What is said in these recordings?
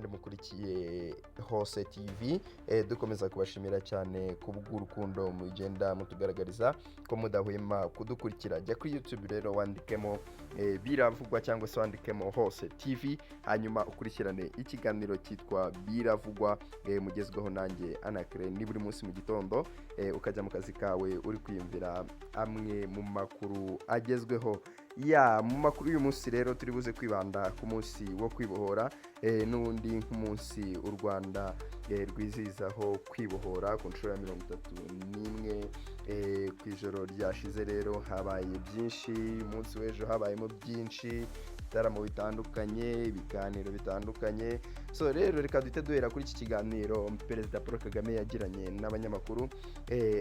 Kandi mukurikiye Hose TV, dukomeza kubashimira cyane kubw'urukundo mugenda mutugaragariza ko mudahwema kudukurikira. Jya kuri YouTube rero wandikemo Biravugwa cyangwa se wandikemo Hose TV, hanyuma ukurikirane ikiganiro cyitwa Biravugwa, mugezweho nanjye Anakre. Ni buri munsi mu gitondo, ukajya mu kazi kawe uri kwiyumvira amwe mu makuru agezweho. Ya mu makuru y'uyu munsi rero turi buze kwibanda ku munsi wo kwibohora, n'ubundi nk'umunsi u Rwanda rwizihizaho kwibohora ku nshuro ya 31. Ku ijoro ryashize rero habaye byinshi, umunsi w'ejo habayemo byinshi, ibitaramo bitandukanye, ibiganiro bitandukanye. So rero reka duhite duhera kuri iki kiganiro Perezida Paul Kagame yagiranye n'abanyamakuru,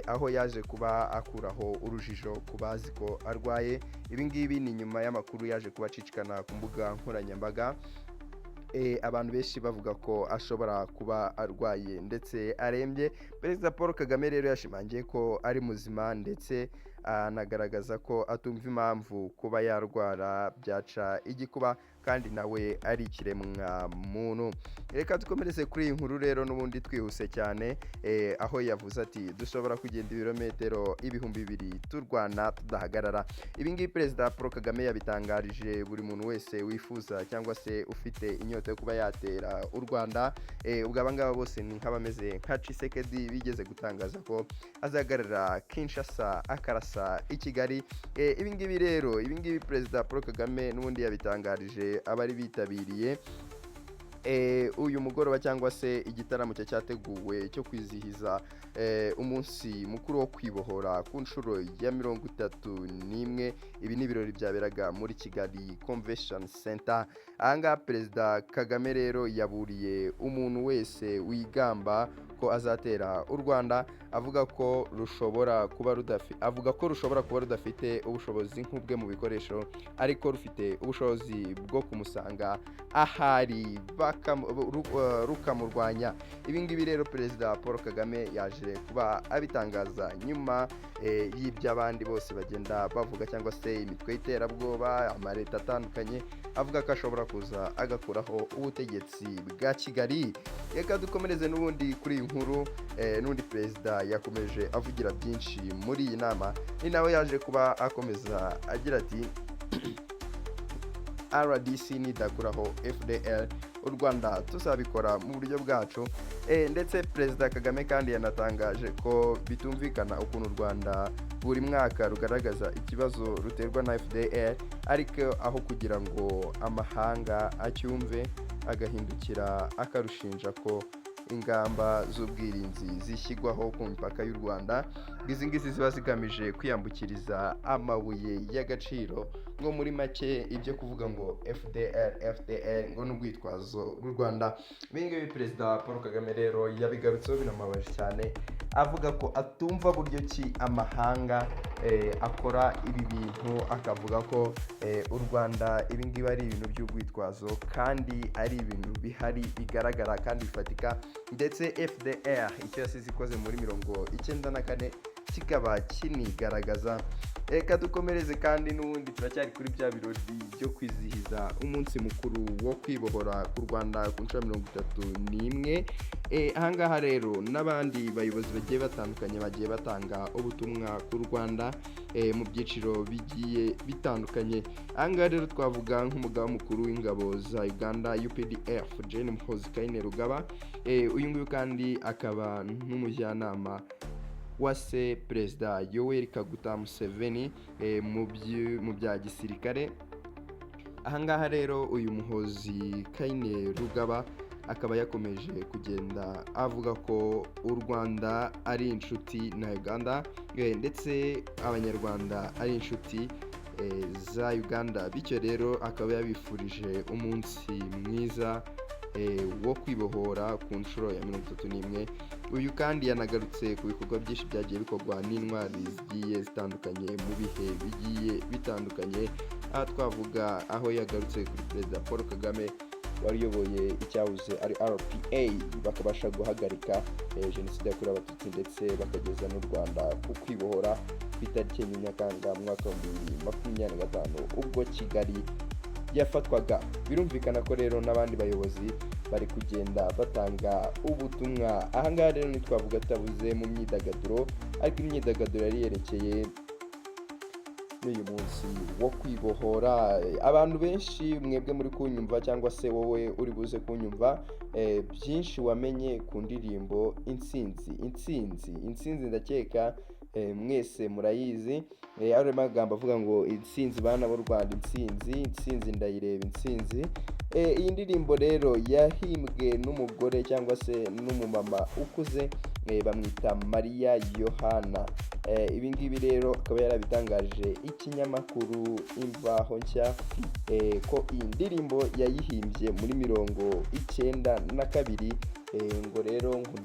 aho yaje kuba akuraho urujijo ku bazi ko arwaye. Ibi ngibi ni nyuma y'amakuru yaje kuba acicikana ku mbuga nkoranyambaga, abantu benshi bavuga ko ashobora kuba arwaye ndetse arembye. Perezida Paul Kagame rero yashimangiye ko ari muzima, ndetse anagaragaza ko atumva impamvu kuba yarwara byaca igikuba kandi nawe ari ikiremwa muntu. Reka dukomereze kuri iyi nkuru rero n'ubundi twihuse cyane, aho yavuze ati: "Dushobora kugenda ibirometero 2000 turwana tudahagarara." Ibi ngibi Perezida Paul Kagame yabitangarije buri muntu wese wifuza cyangwa se ufite inyota yo kuba yatera u Rwanda. Ubwo aba ngaba bose ni nk'abameze nka Tshisekedi bigeze gutangaza ko azahagarara Kinshasa akarasa i Kigali. Ibi ngibi rero, ibi ngibi Perezida Paul Kagame n'ubundi yabitangarije abari bitabiriye uyu mugoroba cyangwa se igitaramo cye cyateguwe cyo kwizihiza umunsi mukuru wo kwibohora ku nshuro ya 31. Ibi ni ibirori byaberaga muri Kigali Convention Center. Ahangaha Perezida Kagame rero yaburiye umuntu wese wigamba ko azatera u Rwanda, avuga ko rushobora kuba rudafite ubushobozi nk'ubwe mu bikoresho, ariko rufite ubushobozi bwo kumusanga ahari rukamurwanya. Ibi ngibi rero Perezida Paul Kagame yaje kuba abitangaza nyuma y'ibyo abandi bose bagenda bavuga, cyangwa se imitwe y'iterabwoba, amaleta atandukanye avuga ko ashobora kuza agakuraho ubutegetsi bwa Kigali. Reka dukomereze n'ubundi kuri iyi nkuru. N'ubundi perezida yakomeje avugira byinshi muri iyi nama, ni nawe yaje kuba akomeza agira ati: "RDC nidakuraho FDLR, u Rwanda tuzabikora mu buryo bwacu." Ndetse Perezida Kagame kandi yanatangaje ko bitumvikana ukuntu u Rwanda buri mwaka rugaragaza ikibazo ruterwa na FDLR, ariko aho kugira ngo amahanga acyumve agahindukira akarushinja ko ingamba z'ubwirinzi zishyirwaho ku mipaka y'u Rwanda, izi ngizi ziba zigamije kwiyambukiriza amabuye y'agaciro. Ngo muri make ibyo kuvuga ngo FDLR, FDLR ngo n'urwitwazo rw'u Rwanda. Ibi ngibi Perezida Paul Kagame rero yabigarutseho binamubabaje cyane, avuga ko atumva buryo ki amahanga akora ibi bintu, akavuga ko u Rwanda ibi ngibi ari ibintu by'urwitwazo kandi ari ibintu bihari bigaragara kandi bifatika, ndetse FDLR icyo yasize ikoze muri 94 kikaba kinigaragaza. Reka dukomereze kandi n'ubundi turacyari kuri bya birori byo kwizihiza umunsi mukuru wo kwibohora ku Rwanda ku nshuro 31. Ahangaha rero n'abandi bayobozi bagiye batandukanye bagiye batanga ubutumwa ku Rwanda mu byiciro bigiye bitandukanye. Ahangaha rero twavuga nk'umugaba mukuru w'ingabo za Uganda UPDF, Gen Muhoozi Kainerugaba. Uyu nguyu kandi akaba n'umujyanama wa se Perezida Yoweri Kaguta Museveni mu bya gisirikare. Ahangaha rero uyu Muhoozi Kainerugaba akaba yakomeje kugenda avuga ko u Rwanda ari inshuti na Uganda, ndetse Abanyarwanda ari inshuti za Uganda, bityo rero akaba yabifurije umunsi mwiza wo kwibohora ku nshuro ya 31. Uyu kandi yanagarutse ku bikorwa byinshi byagiye bikorwa n'intwari zigiye zitandukanye mu bihe bigiye bitandukanye. Aha twavuga aho yagarutse kuri Perezida Paul Kagame wari uyoboye icyahoze ari RPA, bakabasha guhagarika Jenoside yakorewe Abatutsi, ndetse bakageza n'u Rwanda ku kwibohora ku itariki 1 Nyakanga mu mwaka wa 2025, ubwo Kigali yafatwaga. Birumvikana ko rero n'abandi bayobozi Bari kugenda batanga ubutumwa. Ahangaha rero ntitwavuga tutavuze mu myidagaduro, ariko imyidagaduro yari yerekeye n'uyu munsi wo kwibohora. Abantu benshi mwebwe muri kunyumva, cyangwa se wowe uri buze kunyumva, byinshi wamenye ku ndirimbo "Intsinzi". Intsinzi, Intsinzi, ndakeka mwese murayizi. Ari amagambo avuga ngo: "Intsinzi, bana b'u Rwanda, intsinzi, intsinzi ndayireba, intsinzi." Iyi ndirimbo rero yahimbwe n'umugore cyangwa se n'umumama ukuze, bamwita Mariya Yohana. Ibi ngibi rero akaba yarabitangaje ikinyamakuru Imvaho Nshya, ko iyi ndirimbo yayihimbye muri 92. Ngo rero ngo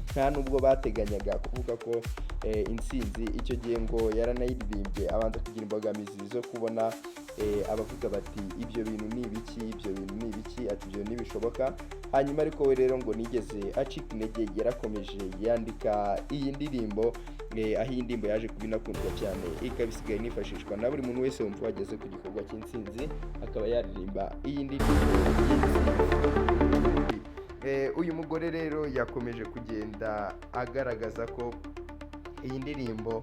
nta nubwo bateganyaga kuvuga ko intsinzi icyo gihe, ngo yaranayiririmbye abanza kugira imbogamizi zo kubona abavuga bati: "Ibyo bintu ni ibiki? Ibyo bintu ni ibiki?" Ati: "Ibyo ntibishoboka." Hanyuma ariko we rero ngo nigeze acika intege, yarakomeje yandika iyi ndirimbo, aho iyi ndirimbo yaje kuba inakundwa cyane, ikaba isigaye inifashishwa na buri muntu wese wumva wageze ku gikorwa cy'intsinzi, akaba yaririmba iyi ndirimbo y'intsinzi. Uyu mugore rero yakomeje kugenda agaragaza ko iyi ndirimbo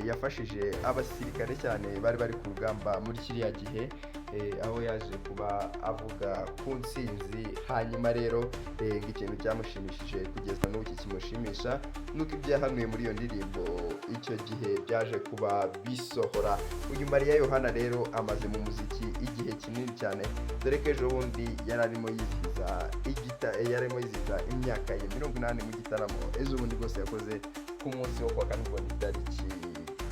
yafashije abasirikare cyane bari bari ku rugamba muri kiriya gihe, aho yaje kuba avuga ku ntsinzi. Hanyuma rero ngo ikintu cyamushimishije kugeza n'ubu kimushimisha nuko ibyo yahanuye muri iyo ndirimbo icyo gihe byaje kuba bisohora. Uyu Mariya Yohana rero amaze mu muziki igihe kinini cyane, dore ko ejo bundi yari arimo yizihiza yari arimo yizihiza imyaka ye 80 mu gitaramo ejo bundi rwose yakoze ku munsi wo kuwa kane, ubwo ni tariki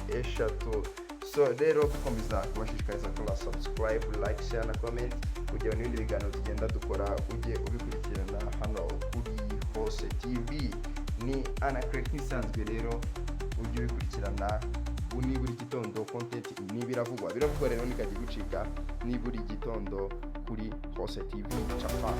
3. So rero dukomeza kubashishikariza kora subscribe, like, share na comment, kugira ngo n'ibindi biganiro tugenda dukora ujye ubikurikirana hano kuri Hose TV. Ni Anacre nk'isanzwe. Rero ujye ubikurikirana ni buri gitondo content ni biravugwa. Biravugwa rero nikajya gucika ni buri gitondo kuri Hose TV. Chapa.